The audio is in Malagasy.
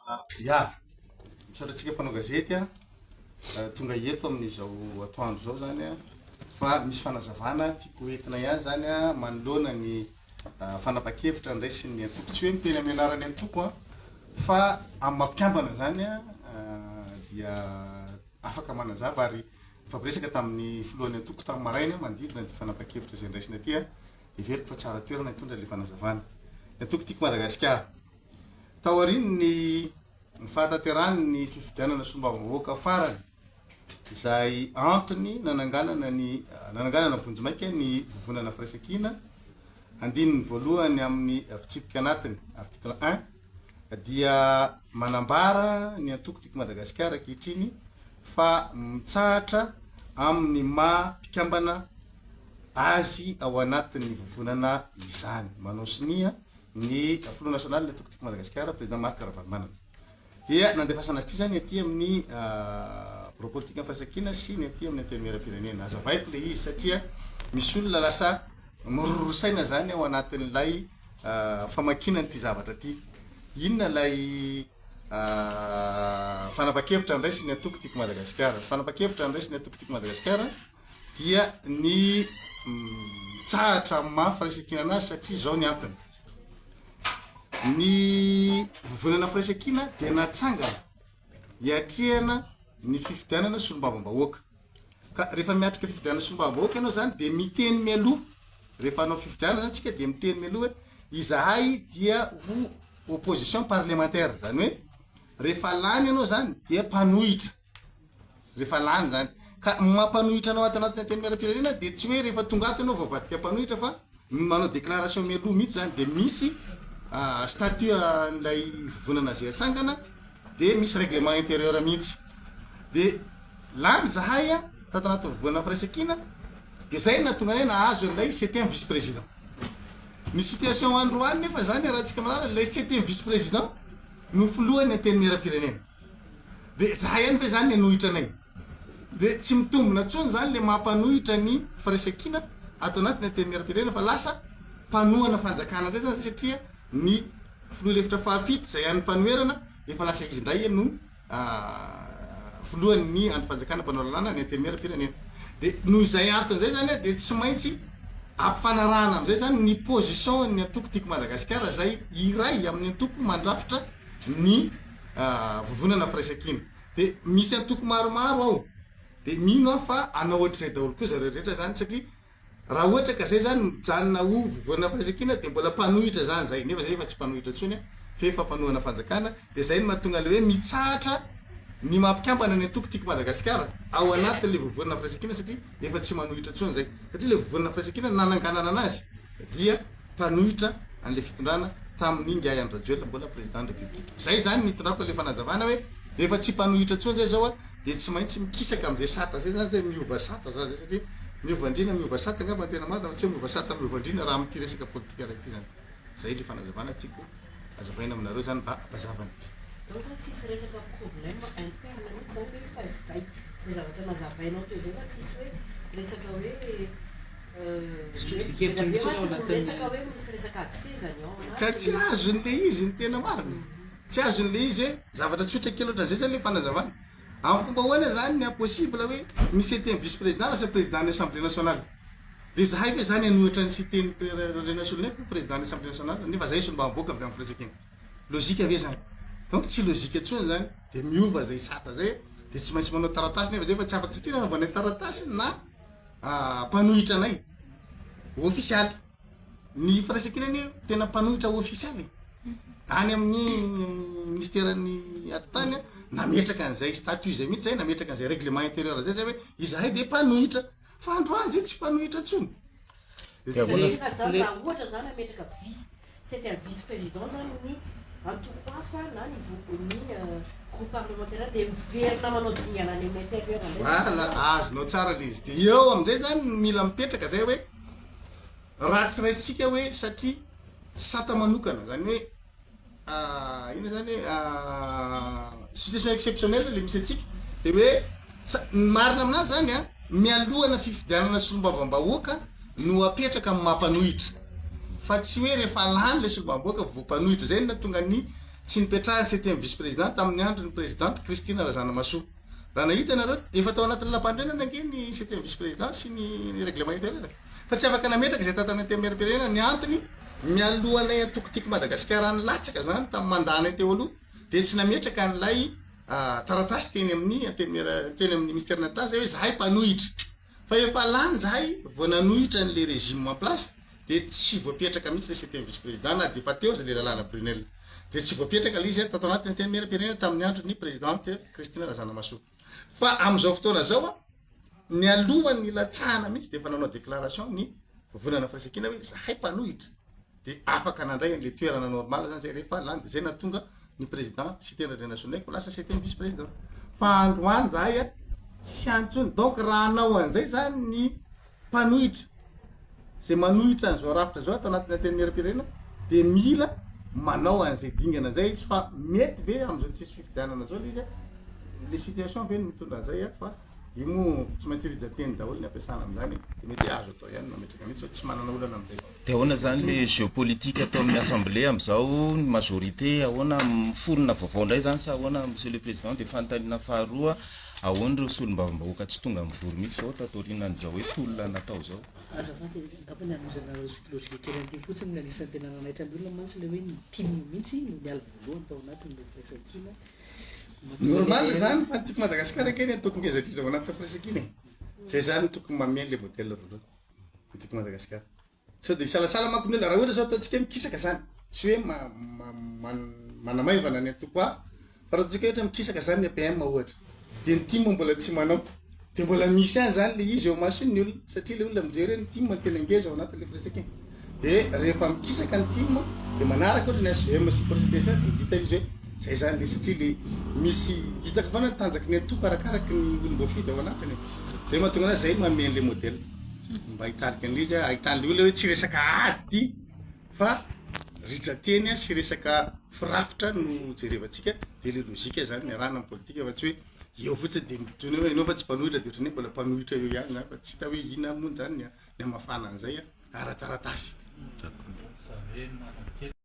Ya, misaotra antsika mpanao gazety a, tonga eto amin'izao atoandro izao zany a, fa misy fanazavana tiako hoentina ihany zany a, manoloana ny fanapa-kevitra ndraisin'ny antoko, tsy hoe miteny amin'ny anaran'ny antoko a, fa amin'ny maha mpikambana zany a, dia afaka manazava ary nifampiresaka tamin'ny filohan'ny antoko tamin'ny maraina manodidina ity fanapa-kevitra izay ndraisina ity a, heveriko fa tsara toerana hitondra ilay fanazavana. Ny antoko Tiako Madagasikara. Taorian'ny ny fahatanterahan'ny fifidianana solombavambahoaka farany izay antony nananganana ny nananganana vonjimaika ny vovonana firaisankina, andininy voalohany amin'ny fitsipika anatiny, article un, dia manambara ny antoko Tiako Madagasikara ankehitriny fa mitsahatra amin'ny maha mpikambana azy ao anatin'ny vovonana izany. Manao sonia ny filoha nasionalin'ny antoko Tiako Madagasikara, Président Marc Ravalomanana. Dia nandefasana azy ity izany aty amin'ny birao politikan'ny Firaisankina sy ny aty amin'ny Antenimierampirenena. Hazavaiko ilay izy satria misy olona lasa miroro saina izany ao anatin'ilay famakiana an'ity zavatra ity. Inona ilay fanapan-kevitra niraisin'ny antoko Tiako Madagasikara? Ny fanapan-kevitra niraisin'ny antoko Tiako Madagasikara dia ny mitsahatra amin'ny maha firaisankinana azy satria izao ny antony. Ny vovonana firaisankina dia natsangana hiatrehana ny fifidianana solombavambahoaka. Ka rehefa miatrika fifidianana solombavambahoaka ianao izany dia miteny mialoha, rehefa hanao fifidianana izany tsika dia miteny mialoha hoe izahay dia ho opposition parlementaire, izany hoe rehefa lany ianao izany dia mpanohitra. Rehefa lany izany. Ka ny maha mpanohitra anao ato anatin'ny Antenimierampirenena dia tsy hoe rehefa tonga ato ianao vao avadika mpanohitra fa manao déclaration mialoha mihitsy izany dia misy statut an'ilay vovonana izay atsangana dia misy règlement intérieur mihitsy. Dia lany izahay tato anatin'ny vovonana firaisankina dia izay no nahatonga anay nahazo an'ilay septième vice président. Ny situation androany nefa izany arahantsika mahalala ilay septième vice président no filohan'ny Antenimierampirenena. Dia zahay ihany ve zany ny hanohitra anay? Dia tsy mitombina intsony zany le maha mpanohitra ny firaisankina ato anatin'ny antenimierampirenena fa lasa mpanohana fanjakana indray zany satria ny filoha lefitra fahafito izay an'ny fanoherana efa lasa izy indray no filohan'ny andrim-panjakana mpanao lalàna ny antenimierampirenena. Dia noho izay antony izay zany dia tsy maintsy ampifanarahana amin'izay zany ny position ny antoko Tiako Madagasikara izay iray amin'ny antoko mandrafitra ny vovonana firaisankina. Dia misy antoko maromaro ao. Dia mino aho fa hanao ohatr'izay daholo koa zareo rehetra izany satria raha ohatra ka zay izany mijanona ho vovonana firaisankina dia mbola mpanohitra izany zay. Nefa zay efa tsy mpanohitra intsony fa efa mpanohana fanjakana. Dia izay no mahatonga ilay hoe mitsahatra ny maha mpikambana ny antoko Tiako Madagasikara ao anatin'ilay vovonana firaisankina satria efa tsy manohitra intsony izay. Satria ilay vovonana firaisankina nananganana anazy dia mpanohitra an'ilay fitondrana tamin'ny ingahy Andry Rajoelina mbola président ny République. Zay zany nitondrako an'ilay fanazavana hoe rehefa tsy mpanohitra intsony zay zao dia tsy maintsy mikisaka amin'izay sata zay zany zay miova sata zany zay satria miova andriana miova sata angamba ny tena marina fa tsy hoe miova sata miova andriana raha amin'ity resaka politika iray ity zany. Zay ilay fanazavana tiako hazavaina aminareo zany mba hampazava ny. Donc zany tsisy resaka problème interne mihitsy zany le izy fa zay zay zavatra nazavainao teo zay fa tsisy hoe resaka hoe resaka hoe misy resaka ady seza ny ao Ka tsy azony le izy ny tena marina. Tsy azony le izy hoe zavatra tsotra kely ohatran'izay zany le fanazavana. Amin'ny fomba ahoana zany ny impossible hoe ny CT-n'ny vice président lasa président ny assemblée nationale. Dia zahay ve zany hanohitra ny CT-n'ny Randrianasoloniaiko ho président ny assemblée nationale nefa zahay solombavambahoaka avy amin'ny firaisankina. Logique ve zany? Donc tsy logique intsony zany. Dia miova zay sata zay dia tsy maintsy manao taratasy nefa zay fa tsy afaka satria nanaovanay taratasy na mpanohitra anay ofisialy. Ny firaisankina anie tena mpanohitra ofisialy e. Any amin'ny ministeran'ny atitany nametraka an'izay statut izay mihitsy zay, nametraka an'izay règlement intérieur zay zay hoe izahay dia mpanohitra. Fa androany zay tsy mpanohitra intsony. Dia ahoana Rehefa zany raha ohatra zany hametraka vice c'était un vice président zany ny antoko hafa na ny ny groupe parlementaire dia miverina manao dingana any amin'ny intérieur indray zany. Voilà, azonao tsara le izy. Dia eo amin'izay zany no mila mipetraka zay hoe raha tsy raisintsika hoe satria sata manokana, zany hoe inona zany hoe situation exceptionnelle le misy antsika, dia hoe sa- ny marina aminazy zany an, mialohana fifidianana solombavambahoaka no apetraka amin'ny maha mpanohitra, fa tsy hoe rehefa lany le solombavambahoaka vao mpanohitra, zay no nahatonga ny. Tsy nipetrahan'ny septième vice président tamin'ny andron'ny présidente Christine Razanamahasoa. Raha nahita ianareo, efa tao anatin'ny lalàmpanorenana ange ny septième vice président sy ny règlement intérieur e. Fa tsy afaka nametraka izay tantan'ny Antenimierampirenena ny antony, mialohanay antoko Tiako Madagasikara nilatsaka izany tamin'ny mandat-nay teo aloha dia tsy nametraka an'ilay taratasy teny amin'ny Antenimiera, teny amin'ny Minisiteran'ny Atitany izay hoe izahay mpanohitra. Fa efa lany izahay vao nanohitra an'ilay régime en place dia tsy voapetraka mihitsy ilay septième vice président na dia efa teo aza ilay lalàna Brunelle. Dia tsy voapetraka ilay izy tato anatin'ny Antenimierampirenena tamin'ny andron'ny présidente Christine Razanamahasoa. Fa amin'izao fotoana izao, nialohan'ny nilatsahana mihitsy dia efa nanao déclaration ny Vovonana Firaisankina hoe izahay mpanohitra dia afaka nandray an'ilay toerana normal izany izay rehefa lany dia izay nahatonga ny président Siteny Randrianasoloniaiko ho lasa septième vice président. Fa androany izahay tsy any intsony. Donc raha hanao an'izay izany ny mpanohitra izay manohitra an'izao rafitra izao ato anatin'ny Antenimierampirenena dia mila manao an'izay dingana izay izy fa mety ve amin'izao tsisy fifidianana izao ilay izy a? Ilay situation ve no mitondra an'izay a? Fa io moa tsy maintsy rijan-teny daholo ny ampiasana amin'izany e, dia mety hoe azo atao ihany ny mametraka mihitsy fa tsy manana olana amin'izay. Dia ahoana izany ilay jeu politique atao amin'ny assemblée amin'izao, ny majorité, ahoana, miforona vaovao indray izany sa ahoana Monsieur le Président? Dia fanontaniana faharoa, Ahoana ireo solombavambahoaka tsy tonga mivory mihitsy izao tato aorianan'izao hoe tolona natao izao? Azafady, angamba ny hanomezana suite logique kely an'ity fotsiny, ny anisan'ny tena nanaitra ny olona mantsy ilay hoe ny tim mihitsy no niala voalohany tao anatin'ilay firaisankina. Normal izany fa ny Tiako Madagasikara ange ny antoko ngeza indrindra ao anatin'ny firaisankina e. Zay izany no tokony manome an'ilay modèle voalohany, ny Tiako Madagasikara. Sao dia hisalasala manko ny olona, raha ohatra zao ataontsika hoe mikisaka zany, tsy hoe manamaivana ny antoko hafa, fa raha ataontsika ohatra mikisaka zany ny APM ohatra, dia ny tim mbola tsy manao, dia mbola misy ihany zany le izy eo imason'ny olona, satria le olona mijery hoe ny tim no tena ngeza ao anatin'le firaisankina, dia rehefa mikisaka ny tim dia manaraka ohatra ny HVM sy Procdc dia hita izy hoe zay zany le, satria le misy hitako foana ny tanjaky ny antoko arakaraky ny olom-boafidy ao anatiny e, zay mahatonga anazy zay manome an'le modèle. Mba hitarika an'ilay izy ahitan'ilay olona hoe tsy resaka ady ity fa rijan-teny sy resaka firafitra no jerevantsika dia ilay lojika izany ny arahana amin'ny politika fa tsy hoe eo fotsiny dia midona eo ianao fa tsy mpanohitra dia ohatran'ny hoe mbola mpanohitra eo ihany izany fa tsy hita hoe inona ary moa izany ny hamafana an'izay ara-taratasy.